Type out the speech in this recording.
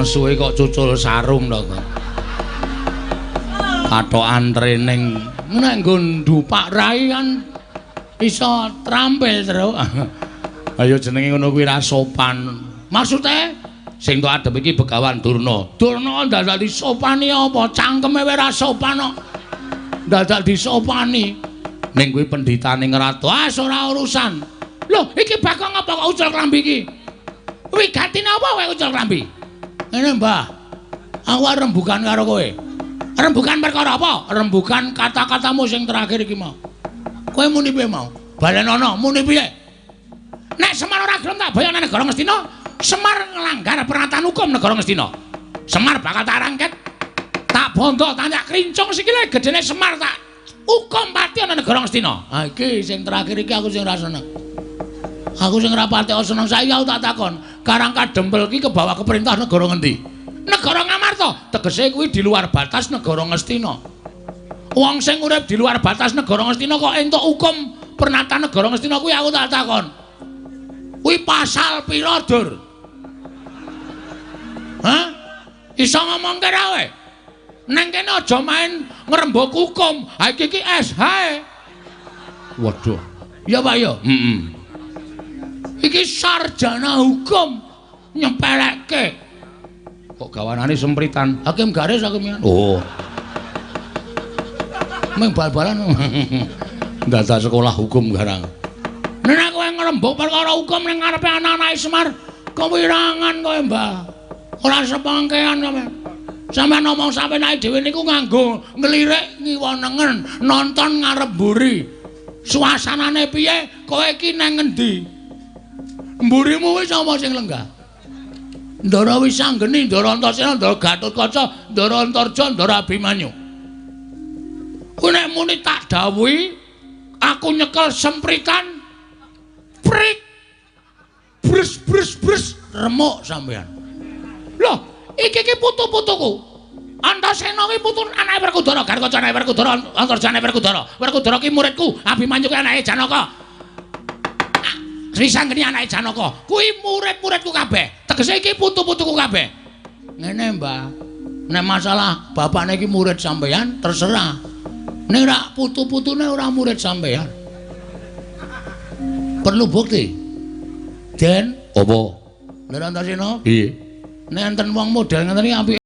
Nesuhe kok cucul sarung to kok. Kathokan training nek nggo ndupak rai kan iso trampil terus. Ayo jenenge ngono kuwi ra sopan. Maksude sing tok adep iki Begawan Durna. Durna dadak disopani apa? Cangkeme wae ra sopan kok. Dadak disopani. Ning kuwi pendhitane ngratu. Ah ora urusan. Lho, iki Bagong apa kok ucul klambi iki? Wigatine apa kowe ucul klambi? Ngene, Mbah. Aku arep rembugan karo kowe. Rembugan perkara apa? Rembugan kata-katamu sing terakhir iki mau. Kowe muni piye mau? Balenono, muni piye? Nek Semar ora gelem tak boyong nang negara Ngastina, Semar nglanggar pernatan hukum negara Ngastina. Semar bakal tak rangket, tak bondo, tak krincung sikile gedene Semar tak hukum pati ana negara Ngastina. Ha iki sing terakhir iki aku sing ora seneng. Aku sing ora pati seneng saiki aku tak takon, Karang Kadempel iki kebawa ke perintah negara ngendi? Negara Ngamarta. Tegese kuwi di luar batas negara Ngastina. Wong sing urip di luar batas negara Ngastina kok entuk hukum pernatan negara Ngastina kuwi aku tak takon. Kuwi pasal pira, Dur? Hah? Iso ngomongke ra kowe? Neng kene aja main ngrembug hukum. Ha iki iki SH. Waduh. Ya Pak ya? Heeh. Iki sarjana hukum nyepelekke. Kok gawanane sempritan? Hakim garis hakim. Oh. Meng bal-balan. Dadak sekolah hukum garang. Nek kowe ngrembug perkara hukum ning ngarepe anak-anake Semar, kewirangan kowe, Mbah. Ora sepangkean sampean. Sampeyan ngomong sapenake dhewe niku nganggo nglirik ngiwa nengen, nonton ngarep mburi. Suasanane piye? Kowe iki nang ngendi? Mburimu wis apa sing lenggah? Ndara Wisanggeni, Ndara Antasena, Ndara Gatotkaca, Ndara Antarja, Ndara Abimanyu. Kuwi nek muni tak dawuhi, aku nyekel sempritan prik brus brus brus remuk sampean. Loh, iki iki putu-putuku. Antasena kuwi putu anake Werkudara, Gatotkaca anake Werkudara, Antarja anake Werkudara. Werkudara ki muridku, Abimanyu ki anake Janaka. Wisanggeni anake Janaka. Kuwi murid-muridku kabeh. Tegese iki putu-putuku kabeh. Ngene, Mbah. Nek masalah bapakne iki murid sampean terserah. Ning rak putu-putune ora murid sampean. Perlu bukti. Den, apa? Ndara Antasena? Piye? Nek enten wong model ngeten iki apike